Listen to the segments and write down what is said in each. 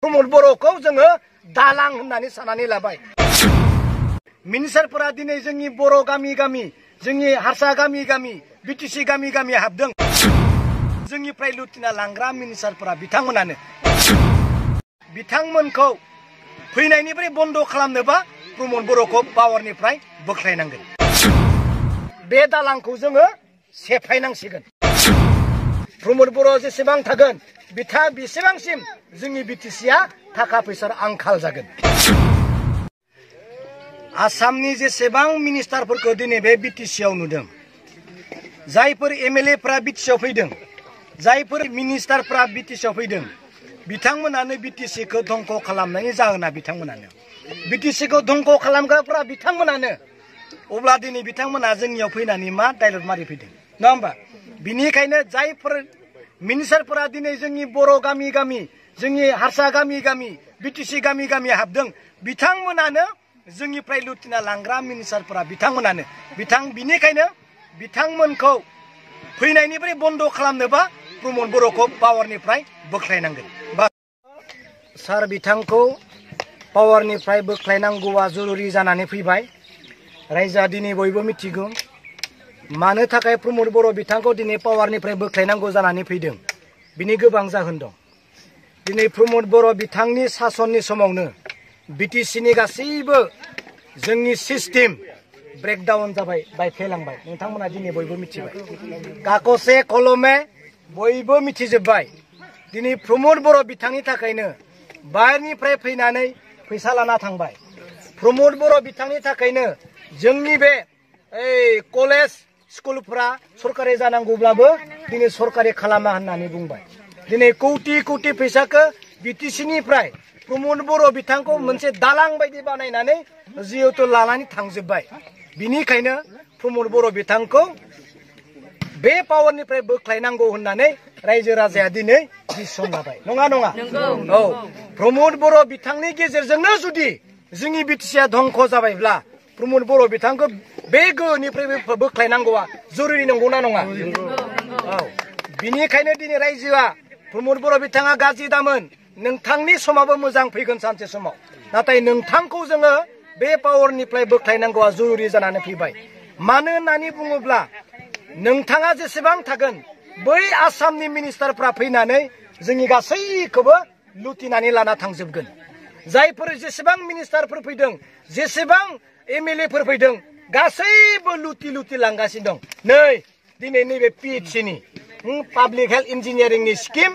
प्रमद बर'खौ जोङो दालां होननानै साननानै लाबाय। मिनिस्टारफोरा दिनै जोंनि बर' गामि गामि, जोंनि हारसा गामि गामि, बिटिसि गामि गामि हाबदों। जोंनिफ्राय लुथिना लांग्रा मिनिस्टारफोरा बिथांमोनानो। बिथांमोनखौ फैनायनिफ्राय बन्द खालामनोबा प्रमद बर'खौ पावारनिफ्राय बोख्लायनांगोन। बे दालांखौ जोङो सेफायनांसिगोन। प्रमद बर' जेसेबां थागोन बेसेबांसिम जोंनि बिटिसिआ थाखा फैसा आंखाल जागोन। आसामनि जेसेबां मिनिस्टारफोरखौ दिनै बे बिटिसिआव नुदों, जायफोर एमएलएफ्रा बिटिसिआव फैदों, जायफोर मिनिस्टारफ्रा बिटिसिआव फैदों, बिथांमोनानो बिटिसिखौ धंख खालामनायनि जाहोना बिथांमोनानो। बिटिसिखौ धंख खालामग्राफ्रा बिथांमोनानो। अब्ला दिनै बिथांमोना जोंनियाव फैनानै मा डायलग मारि फैदों, नङा होमबा? बिनिखायनो जायफोर मिनिस्टारफोरा दिनै जोंनि बर' गामि गामि, जोंनि हारसा गामि गामि, बिटिसि गामि गामि हाबदों, बिथांमोनानो जोंनिफ्राय लुथिना लांग्रा मिनिस्टारफोरा बिथांमोनानो। बिनिखायनो बिथांमोनखौ फैनायनिफ्राय बन्द खालामनोबा प्रमद बर'खौ पावारनिफ्राय बोख्लायनांगोन। सार बिथांखौ पावारनिफ्राय बोख्लायनांगौआ जरुरि जानानै फैबाय। रायजोआ दिनै बयबो मिथिगौ मानो थाखाय प्रमद बर' बिथांखौ दिनै पावारनिफ्राय बोख्लायनांगौ जानानै फैदों। बिनि गोबां जाहोन दं। दिनै प्रमद बर' बिथांनि सासननि समावनो बिटिसिनि गासैबो जोंनि सिस्टेम ब्रेकडाउन जाबाय, बायफ्लेलांबाय। नोंथांमोना दिनै बयबो मिथिबाय, कागजे कलमे बयबो मिथिजोब्बाय। दिनै प्रमद बर' बिथांनि थाखायनो बाहेरनिफ्राय फैनानै फैसा लाना थांबाय। प्रमद बर' बिथांनि थाखायनो जोंनि बे कलेज स्कुलफ्रा सरकारि जानांगौब्लाबो दिनै सरकारि खालामा होननानै बुंबाय। दिनै कौटि कौटि फैसाखौ बिटिसिनिफ्राय प्रमद बर' बिथांखौ मोनसे दालां बायदि बानायनानै जिहेतु लानानै थांजोब्बाय। बिनिखायनो प्रमद बर' बिथांखौ बे पावारनिफ्राय बोख्लायनांगौ होननानै रायजो राजाया दिनै डिसिसन लाबाय। नङा नङा? औ, प्रमद बर' बिथांनि गेजेरजोंनो जुदि जोंनि बिटिसिआ धंख जाबायब्ला प्रमद बर' बिथांखौ बे गोहोनिफ्राय बोख्लायनांगौआ जरुरि नंगौना नङा? औ, बिनिखायनो दिनै रायजोआ प्रमद बर' बिथाङा गाज्रि दामोन, नोंथांनि समाबो मोजां फैगोन सानसे समाव। नाथाय नोंथांखौ जोङो बे पावारनिफ्राय बोख्लायनांगौआ जरुरि जानानै फैबाय। मानो होननानै बुङोब्ला नोंथाङा जेसेबां थागोन बै आसामनि मिनिस्टारफ्रा फैनानै जोंनि गासैखौबो लुथिनानै लाना थांजोबगोन। जायफोर जेसेबां मिनिस्टारफोर फैदों, जेसेबां एमएलएफोर फैदों, गासैबो लुथि लुथि लांगासिनो दं। नै दिनै नैबे पिएचसिनि पाब्लिक हेल्थ इन्जिनियारिंनि स्किम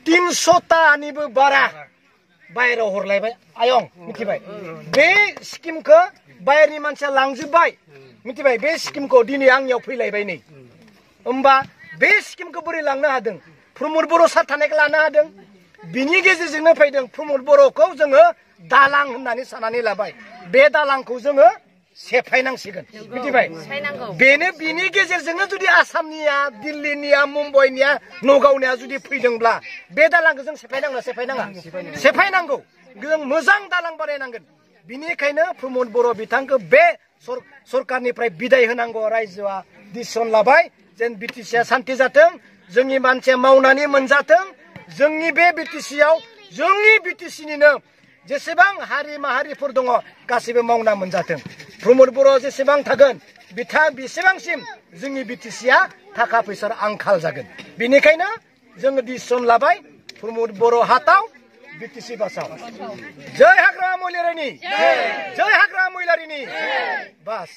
300टानिबो बारा बाहेराव हरलायबाय। आयं मिथिबाय? बे स्किमखौ बाहेरनि मानसिया लांजोब्बाय। मिथिबाय? बे स्किमखौ दिनै आंनियाव फैलायबाय नै। होमबा बे स्किमखौ बोरै लांनो हादों? प्रमद बर' सार थानायखौ लानो हादों। बिनि गेजेरजोंनो फैदों। प्रमद बर'खौ जोङो दालां होननानै साननानै लाबाय। बे दालांखौ जोङो सेफायनांसिगोन। मिथिबाय? बेनो बिनि गेजेरजोंनो जुदि आसामनिया, दिल्लीनिया, मुम्बाइनिया, नगावनिया जुदि फैदोंब्ला बे दालांखौ जों सेफायनांगौ, सेफायनाङा? सेफायनांगौ। जों मोजां दालां बानायनांगोन। बिनिखायनो प्रमद बर' बिथांखौ बे सरकारनिफ्राय बिदाय होनांगौ रायजोआ डिसिसन लाबाय। जेन बिटिसिआ सान्ति जाथों, जोंनि मानसिया मावनानै मोनजाथों। जोंनि बे बिटिसिआव जोंनि बिटिसिनिनो जेसेबां हारि माहारिफोर दङ गासैबो मावना मोनजाथों। प्रमद बर' जेसेबां थागोन बेसेबांसिम जोंनि बिटिसिआ थाखा फैसा आंखाल जागोन। बेनिखायनो जोङो डिसिसन लाबाय प्रमद बर' हाताव, बिटिसि बासाव। जय हाग्रामा महिलारिनि, जय हाग्रामा महिलारिनि। बास।